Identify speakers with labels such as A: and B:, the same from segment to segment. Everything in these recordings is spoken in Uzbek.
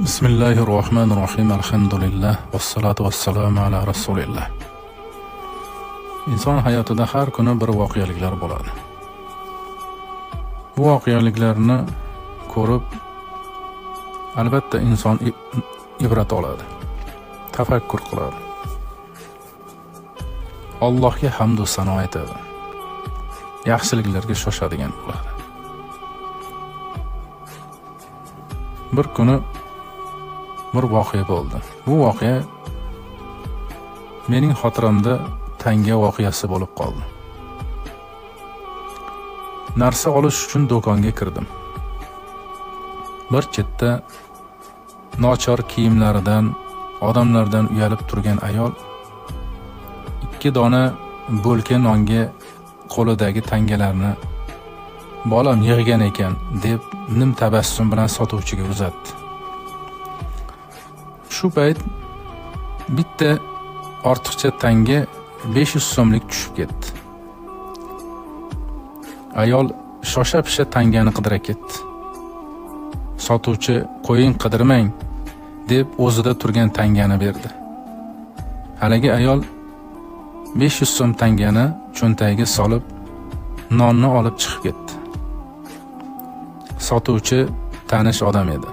A: Bismillahirrohmanirrohim. Alhamdulillah vassalotu vassalamu ala rasulillah. Inson hayotida har kuni bir voqeliklar bo'ladi. Bu voqeliklarni ko'rib albatta inson ibrat oladi, tafakkur qiladi. Allohga hamd va sano aytadi. Yaxshiliklarga shoshadigan bo'ladi. Bir kuni bir voqea bo'ldi. Bu voqea mening xotiramda tanga voqeasi bo'lib qoldi. Narsa olish uchun do'konga kirdim. Bir chetda nochor kiyimlaridan, odamlardan uyalib turgan ayol 2 dona bo'lka nonga qo'lidagi tangalarni bolam yig'gan ekan deb nim tabassum bilan sotuvchiga uzatdi. Shu payt bitta ortiqcha tanga 500 so'mlik tushib ketdi. Ayol shosha-pisha tangani qidira ketdi. Sotuvchi qo'ying qidirmang deb o'zida turgan tangani berdi. Haligi ayol 500 so'm tangani cho'ntagiga solib nonni olib chiqib ketdi. Sotuvchi tanish odam edi.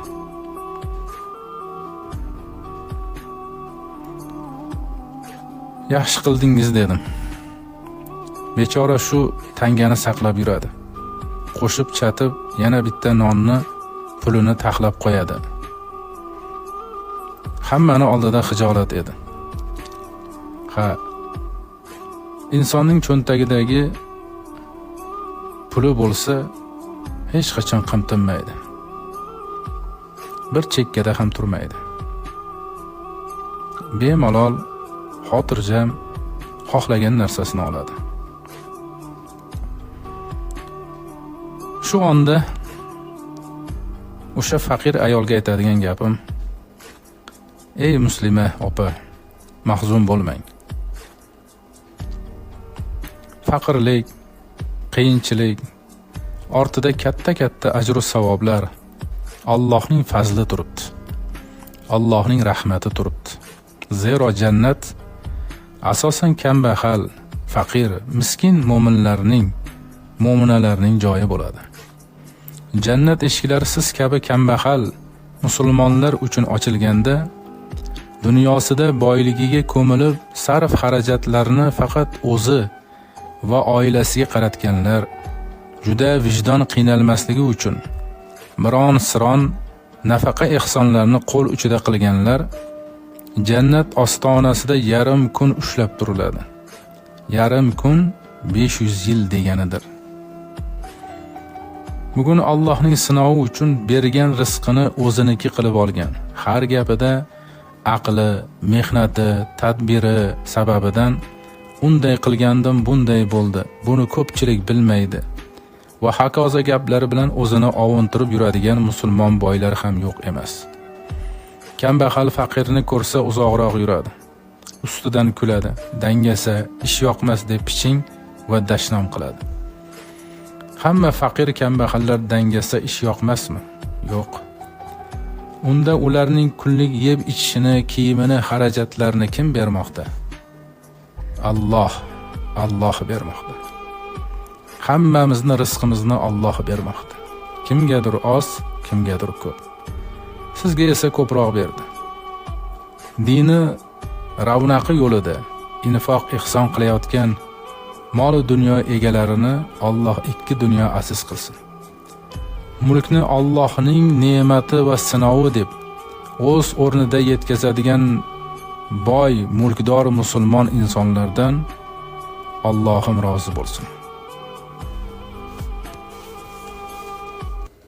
A: Yaxshi qildingiz dedim. Bechora shu tangani saqlab yuradi. Qo'shib chatib yana bitta nonni pulini taxlab qo'yadi. Hammani oldida xijolat edi. Ha, insonning cho'ntagidagi puli bo'lsa hech qachon qimtinmaydi. Bir chekkada ham turmaydi. Bemalol, xotirjam xohlagan narsasini oladi. Shu onda o'sha faqir ayolga aytadigan gapim: ey muslima opa, mahzun bo'lmang. Faqirlik, qiyinchilik ortida katta-katta ajr va savoblar, Allohning fazli turibdi. Allohning rahmati turibdi. Zero jannat asosan kambag'al, faqir, miskin mo'minlarning, mo'minalarning joyi bo'ladi. Jannat eshiklari siz kabi kambag'al musulmonlar uchun ochilganda, dunyosida boyligiga ko'milib, sarf xarajatlarni faqat o'zi va oilasiga qaratganlar juda vijdon qiynalmasligi uchun biron siron nafaqa ehsonlarni qo'l uchida qilganlar jannat ostonasida yarim kun ushlab turiladi. Yarim kun 500 yil deganidir. Bugun Allohning sinovi uchun bergan rizqini o'ziniki qilib olgan, har gapida aqli, mehnati, tadbiri sababidan unday qilgandim bunday bo'ldi, buni ko'pchilik bilmaydi va hokazo gaplari bilan o'zini ovuntirib yuradigan musulmon boylar ham yo'q emas. Kambag'al faqirni ko'rsa uzoqroq yuradi. Ustidan kuladi, dangasa, ish yoqmas deb piching va dashnom qiladi. Hamma faqir kambag'allar dangasa ish yoqmasmi? Yo'q. Unda ularning kunlik yeb ichishini, kiyimini, xarajatlarini kim bermoqda? Alloh, Alloh bermoqda. Hammamizni rizqimizni Alloh bermoqda. Kimgadir oz, kimgadir ko'p. Sizga esa ko'proq berdi. Dini ravnaqi yo'lida infoq ihson qilayotgan mol dunyo egalarini Alloh ikki dunyo aziz qilsin. Mulkni Allohning ne'mati va sinovi deb o'z o'rnida yetkazadigan boy, mulkdor musulmon insonlardan Allohim rozi bo'lsin.